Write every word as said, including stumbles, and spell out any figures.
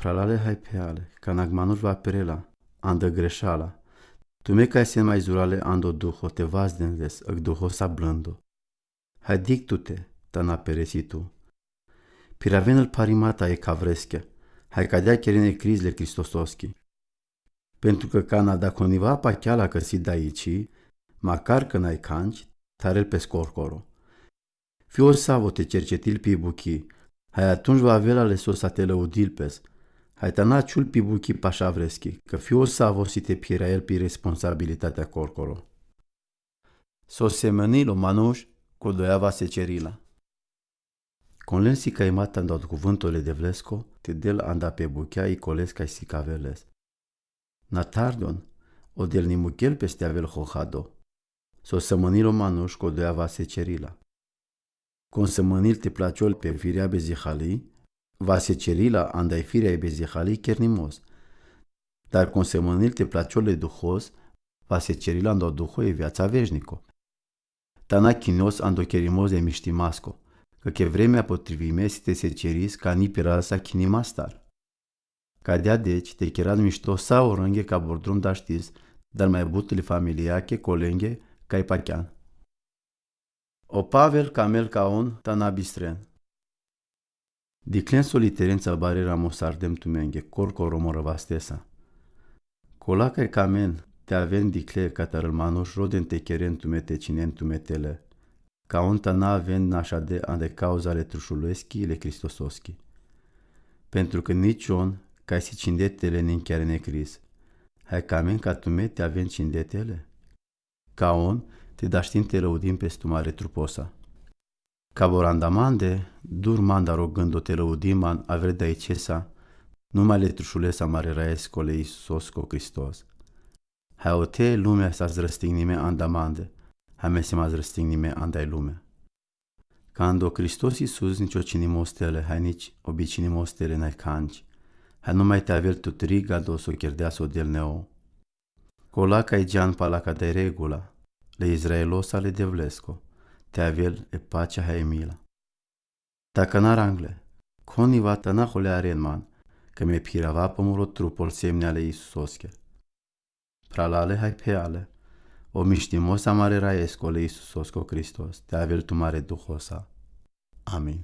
Pralale, hai pheale, kana manuš va perela, ando grešala, tume kaj sen mai zurale ando duho te vazden les, ag duhosa blando. Hai dikh tute, ta na peresi tu. Phiraven-l pharimata e kavreske, hai kadea kerene kriz le Kristososki. Pentru cã kana dakho niva pacheala cã si daici, makar cã nai khanci, tharel pes korkoro. Fiosavo te cercetil pi bukhi, hai atunci va avela le so sa te lăudil pes, hai ta na čhul pi bukhi paša vreski, cã fiosavo si te phirael pi responsabilitatea korkoro. So semãnil o manuš, kodoja va secerila. Kon len si kaimat ando kuvântul e Devlesko, te del anda pe buchea i koles kaj si kavel les. Na tardon, o del ni mukhel peste avel hohado. So semãnil o manuš, kodoja va secerila. Kon semãnil te plačol pe firea bezihalii, va secerila andai firea i bezihalii kernimos. Dar kon semãnil te plačol e Duhos, va secerila ando Duho e viatsa vežniko. Ta na khinjos ando kernimos e mištimasko, cã e vremea potrivime si te seceris ka ni piralsa khinimastar. Kadea deci, te keras mišto sa orãngje ka bordrom daštis, dar mai but li familijake, kolenge, kaj pachean. O Pavel, Kamel, Kaon, ta na bistren. Dikhlen so literenca bare ramo sardem tumenge, korkoro morvastesa. Kola kaj Kamen, te aven dikhle katarel manuš roden te keren tume te čhinen tume tele. Kaon, ta na aven našade ande kauza le Trušuleski le Kristososki. Pentru cã nici on, kaj si čhinde tele nin kerene kriz. Hai Kamen, ka tume te aven čhinde tele. Kaon, te daštin te lăudim pes tumare truposa. Ka bor anda mande, dur manda rogando te lăudim man aver daičesa, numai le Trušulesa mare raesko le Isusosko Kristos. Hai ote lumea sa zrăstignime anda mande, hai me se ma zrăstignime andai lumea. Ka ando Kristos Isus nici o čhinimos tele, hai nici o bičhinimos tele nai khanci, hai numai te avel tu trigado so kerdeas o del neo. Kola kaj džan pala ka dai regula, le Izraelosa le Devlesko, te avel e pacea hai e mila. Ta kana rangle, khon niva ta na holearen man, cã me phirava pamuro trupol semnea le Isusoske. Pralale hai pheale, o mištimosa mare raesko le Isusosko Kristos, te avel tumare duhosa. Amin.